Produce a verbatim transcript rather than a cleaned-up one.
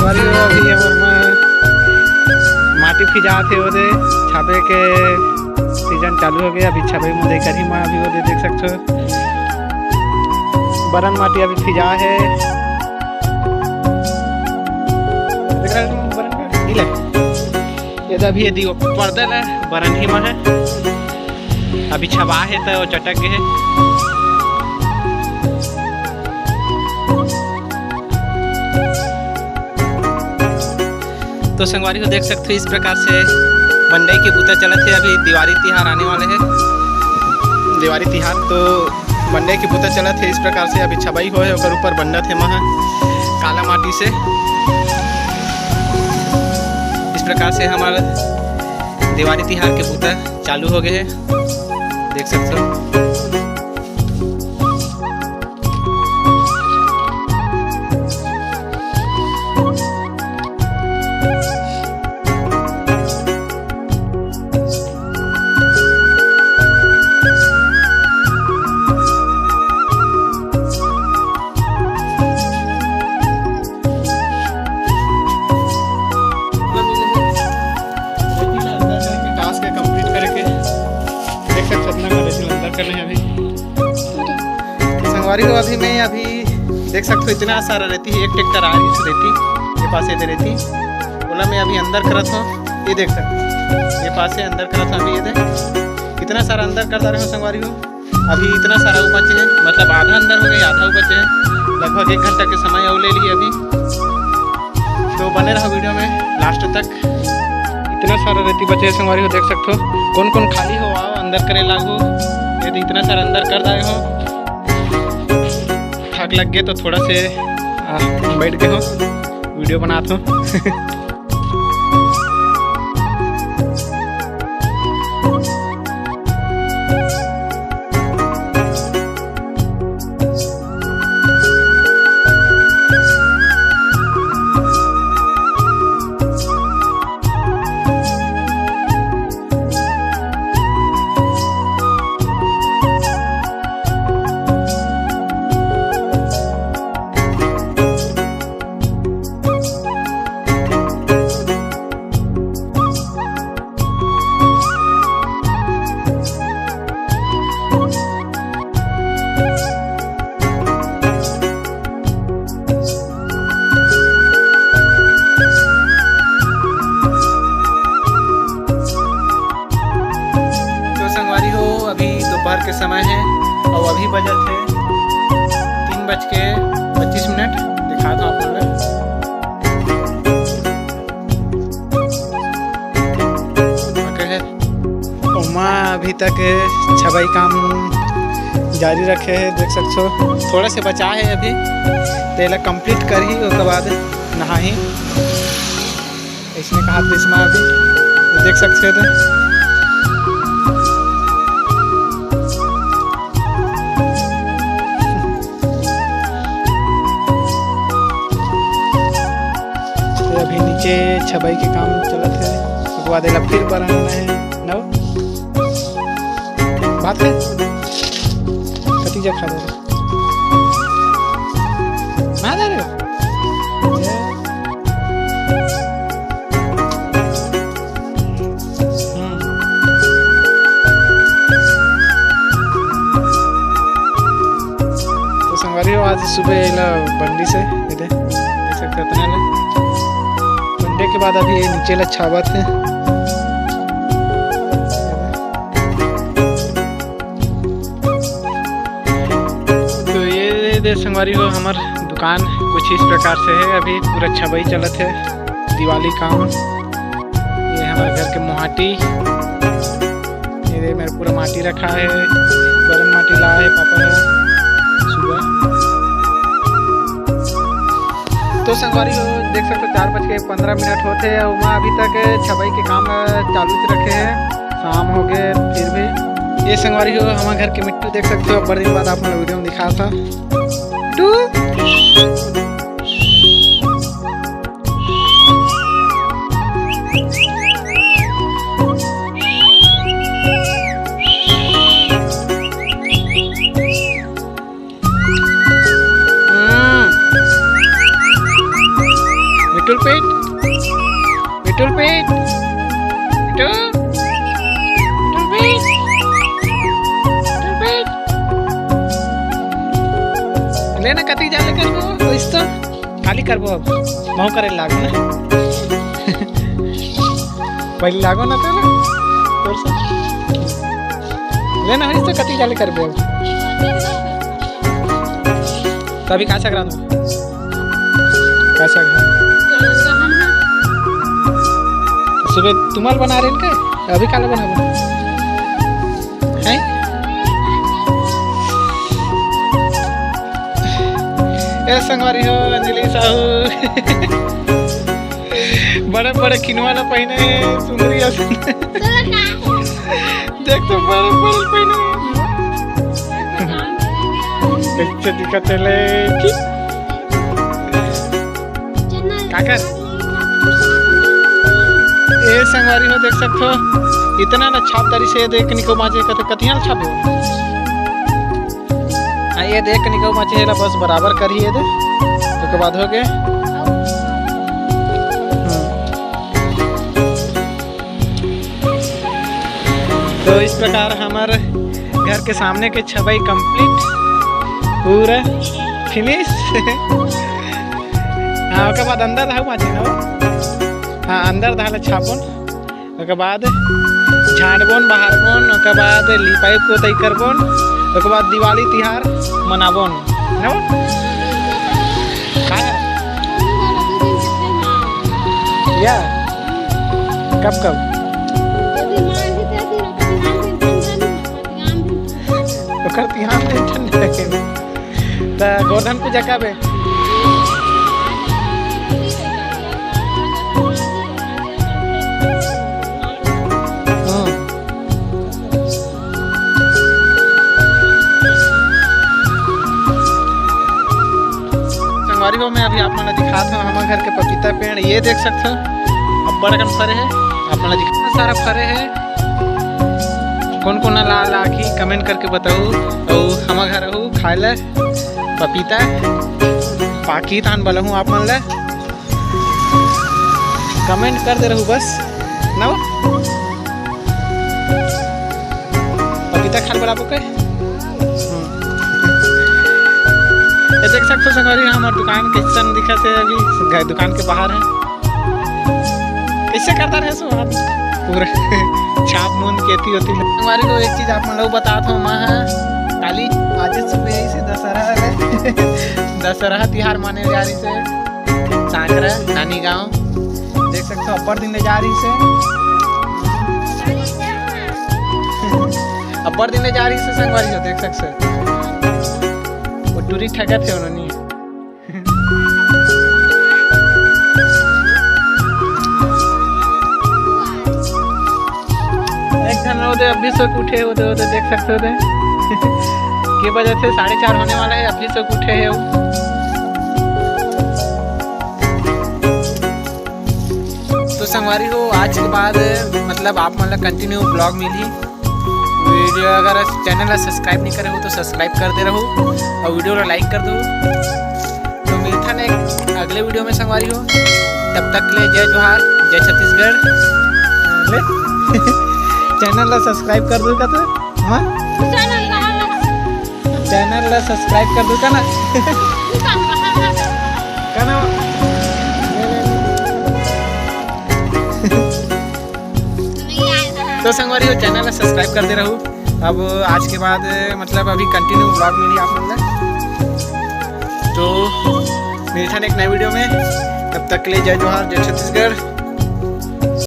अरे, अभी हमर मा-, माटी फिजात हे, ओदे छाबे के सीजन चालू हो गया। अभी छाबे मुदे करही मा, अभी ओदे देख सकथो, बरन माटी अभी फिजा हे। देख रहे हो तुम बरन का? ये ले। ये तो अभी ये दियो पर्दा ले बरन ही मा है। अभी छबा हे तो चटक गए हे। तो संगवारी हो देख सकते हो, इस प्रकार से मंडई के बूता चलत हे। अभी दिवाली तिहार आने वाले हे, दिवाली तिहार तो मंडई के बूता चलत हे। इस प्रकार से अभी छबई होए, ओकर ऊपर बंडत हे महा काला माटी से। इस प्रकार से हमारा दिवाली तिहार के बूता चालू हो गए हे, देख सकते हो। टास्क के कंप्लीट करके देख सकते हो, इतना का रेती अंदर करने हैं अभी। संगवारी हो, अभी मैं अभी देख सकते हो, इतना सारा रेती है, एक ट्रैक्टर आ रही है रेती ये पास, ये दे रेती, ओला मैं अभी अंदर करत हूँ। ये देख सकते हो, ये पास से अंदर करत हूँ अभी। ये देख, इतना सारा अंदर कर डारे हो संगवारी हो। अभी इतना सारा बचे है, मतलब आधा अंदर हो गई, आधा बचे है। लगभग एक घंटा के समय और ले लिए अभी, तो बने रहो वीडियो में लास्ट तक। इतना सारा रेती बचे है संगवारी हो, देख सकते हो। कौन कौन खाली हो, आओ अंदर करे लागो। यदि इतना सारा अंदर कर डारे हो, थक लग गए तो थोड़ा से आ, बैठ गए हो, वीडियो बनात हो। तो संगवारी हो, अभी दोपहर के समय है और अभी बजत है तीन बज के पच्चीस मिनट। दिखा दो आप लोग। ओमा अभी तक छबई काम जारी रखे है, देख सकते हो। थोड़ा से बचा है अभी, तेला कंप्लीट करही, ओकर बाद नहाही। इसने कहा तो इसमें अभी ये देख सकते हो। तो अभी नीचे छबई के काम चलत है, ओकर बाद एला फिर बनाना है। नव बात है, कति जा खा दे रहे? ना दे रहे हो? हम्म। तो संगवारी हो, आज सुबह एला बंडी से, ये दे, देख सकते हो, इतना ले बंडे के बाद अभी ये नीचे ला छावत है। तो ये दे संगवारी हो, हमर दुकान कुछ इस प्रकार से है, अभी पूरा छबई चलत है, दिवाली काम। ये हमारे घर के मोहाटी, ये दे मेरे पूरा माटी रखा है, बरन माटी ला है पापा है सुबह। तो संगवारी हो, देख सकते हो, चार बज के पंद्रह मिनट होते हैं, उमा अभी तक छबई के काम चालू रखे हैं, शाम हो गए फिर भी। ये संगवारी हो, हमारे घर के मिट्टू देख सकते हो, बड़े दिन बाद आप लोग वीडियो में दिखा था। टू। हम्म। मिट्टू ए ना, कति जाले करबो, वइसे तो काली करबो अब। महूँ करे लागो ना। पहले लागो ना तेला। तोर से। ले ना, वइसे तो कति जाले करबो अब। तो अभी का साग रांधबो? का साग? सुबह तुम्हाल बना रहे हैं का? अभी काले बनाबो? हैं? ए संगवारी हो, अंजलि साहू। बड़े बड़े किनवा ला पहिने, सुंदरी असन। देख तो बड़े बड़े पहिने। कइसे दिखत हे ले? का कर? ए संगवारी हो, देख सकथो, इतना ना छाप दरिस हे, देख निको माचे कत-, कतिहां छापे। हाँ, ये देख निको माचे, एला बस बराबर करिस ये दे, ओकर बाद हो गे। हम्म। तो इस प्रकार हमर घर के सामने के छबई complete, पूरा finish। हाँ, ओकर बाद अंदर दहा माचे ना। हाँ, अंदर दहा ला छापोन, ओकर बाद झाड़बोन, बहारबोन, ओकर बाद लिपाई पोताई करबोन, ओकर बाद दिवाली तिहार मनाबोन। ना? का? या? कब कब? ओकर तिहान tension नहीं। त गोवर्धन पूजा कब हे? हम्म। संगवारी हो, मैं अभी आप मन ला दिखात हूँ हमर घर के पपीता पेड़। ये देख सकथो, अब्बड़ अकन फरे हे। आप मन ला दिखात हूँ, सारा फरे हे। कोन कोन ला लागही, comment करके बताहू। अउ हमर घर आहू खाए ला पपीता, पाकी तान बलहूँ आप मन ला। Comment कर दे रहू बस ना। पपीता खान बड़ा के। हम्म। ये देख सकथो संगवारी, हमर दुकान कइसन दिखत हे अभी, घर, दुकान के बाहर हे। कइसे करता रहे सो हाथ पूरा छाप मुन केती होती। संगवारी हो, एक चीज आप मन ला बतात हूँ, मैं हा काली आज सुबह ही से दशहरा हे। दशहरा तिहार माने जा रहिस हे। सांकरा, नानी गांव। देख सकथो, अब्बड़ दिन ले जा रहिस हे। अब्बड़ दिन ले जा रहिस हे संगवारी हो, देख सकथो। वो टूरी ठगत हे उन्होंने। एक झन ओदे अभी सोच उठे, ओदे, ओदे देख सकथो ओदे। के बजे थे, साढ़े चार होने वाला हे, अभी सोच उठे हे वो। तो संगवारी हो, आज के बाद मतलब आप मन ला continue vlog मिलही। Video अगर channel ला subscribe नहीं करे हो तो subscribe कर दे रहू अउ video ला like कर दो। तो मिलथन एक अगले video में संगवारी हो, तब तक के लिए जय जोहार, जय छत्तीसगढ़। ले, channel ला subscribe कर दो का तो? हाँ? Channel ला subscribe कर दो का ना? का ना? तो संगवारी हो, channel ला subscribe कर दे रहू। अब आज के बाद मतलब अभी continue vlog मिलही आप मन ला। तो मिलथन एक नए video में, तब तक के लिए जय जोहार, जय छत्तीसगढ़।